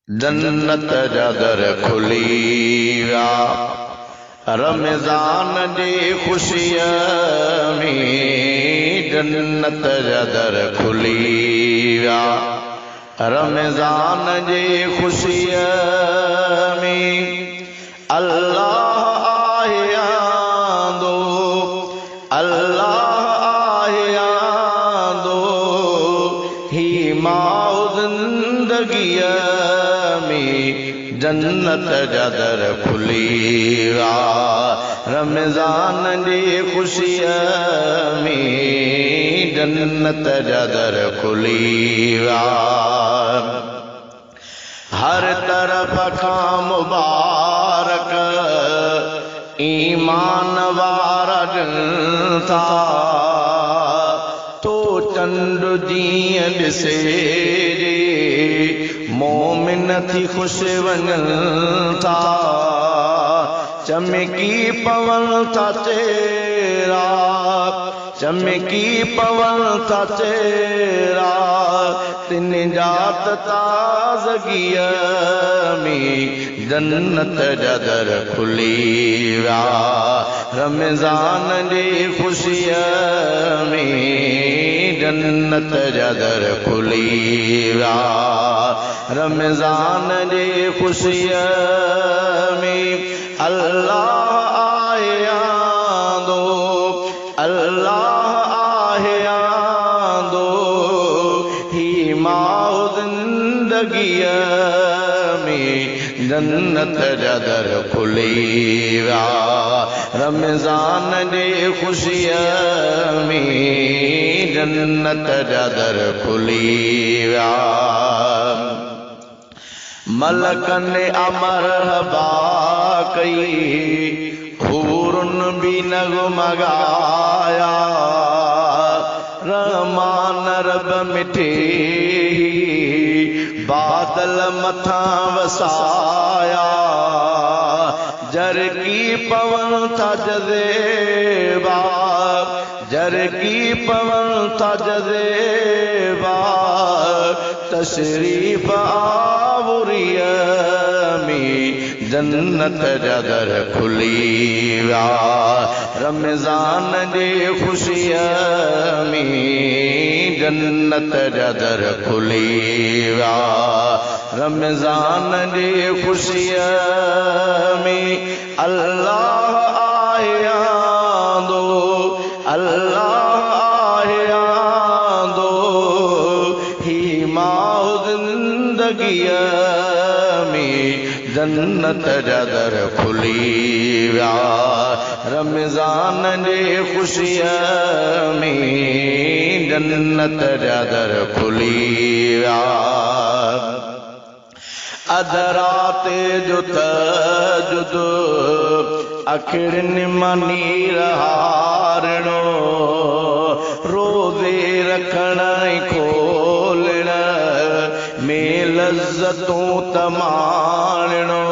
जन्नत जा दर खुली विया, रमज़ान जी ख़ुशीअ में जन्नत जा दर खुली विया, रमज़ान जी ख़ुशीअ में अल्लाह आहे आंदो, अल्लाह आहे आंदो, ही माउ ज़िंदगीअ में जन्नत जा दर खुली विया, रमज़ान जी ख़ुशीअ में जन्नत जा दर खुली विया। हर तरफ़ खां मुबारक ईमान वारा ॾियनि था, तो चंड जीअं ॾिसे रे मोमिन थी ख़ुशि वञनि था, चमकी पवनि था चेहरा, चमकी पवनि था चेहरा, तिन जात ताज़गीअ में जन्नत जा दर खुली विया, रमज़ान जी ख़ुशीअ में जन्नत जा दर खुली विया, रमज़ान जी ख़ुशीअ में अल्लाह आहे आंदो, अल्लाह आहे आंदो, ही माउ ज़िंदगीअ में जन्नत जा दर खुली विया, रमज़ान जी ख़ुशीअ में जन्नत जा दर खुली विया। मलकनि अमरहबा कई, हूरुनि बि नगमा ॻाया, रहमान रब मिठे बादल मथां वसाया, जरकी पवन था जज़ेबा, जरकी पवन था जज़ेबा, तशरीफ़ आवरीअ में जन्नत जा दर खुली विया, रमज़ान जी ख़ुशीअ में जन्नत जा दर खुली विया, रमज़ान जी ख़ुशीअ में अल्लाह आहे आंदो, अल्लाह आहे आंदो, ही माउ ज़िंदगीअ में जन्नत जा दर खुली विया, रमज़ान जी ख़ुशीअ में जन्नत जा दर खुली विया। अध राति जो तहज्जुद अखियुनि मां नीर हारणो, रोज़े रखण ऐं खोलण में लज़्ज़तूं तमाणो,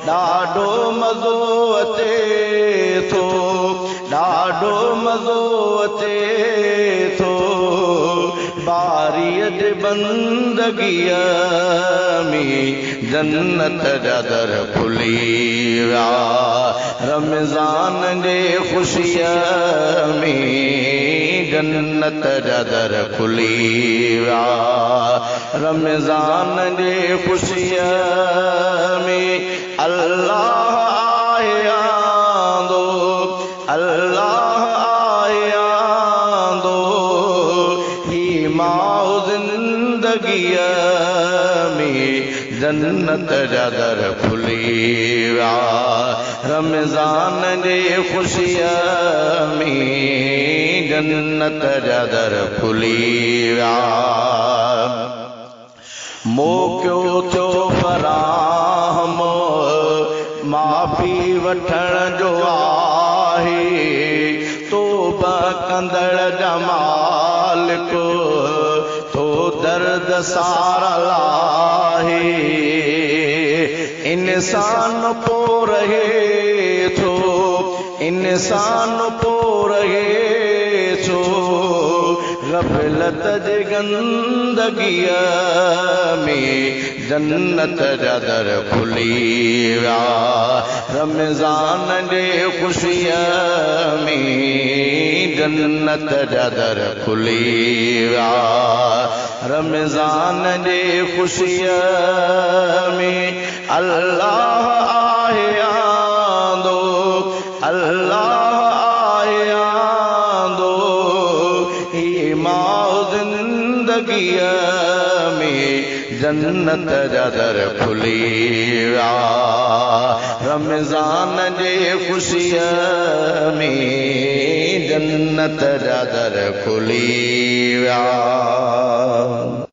ॾाढो मज़ो अचे थो, ॾाढो मज़ो अचे थो, बारीअ जे बंदगीअ में जन्नत जा दर खुली विया, रमज़ान जी ख़ुशीअ में जन्नत जा दर खुली विया, रमज़ान जी ख़ुशीअ में अल्लाह आहे आंदो, अल्लाह आहे आंदो, ही माउ ज़िंदगीअ में जन्नत जा दर खुली विया, रमज़ान जी ख़ुशीअ में जन्नत जा दर खुली विया। मौक़ो थियो फराहम माफ़ी वठण जो आहे, तौबा कंदड़ जा मालिक थो दर्द सारा लाहे, इंसान पो रहे थो, इंसान पो रहे थो, غفلت جي گندگيءَ ۾ جنت جا در کلي ويا. رمضان جي خوشيءَ ۾ جنت جا در کلي ويا. رمضان جي خوشيءَ ۾ الله آهي آندو، الله آهي آندو هي ماءُ زندگيءَ ۾ جنت جا در کلي ويا. رمضان جي خوشيءَ ۾ جنت جا در کلي ويا.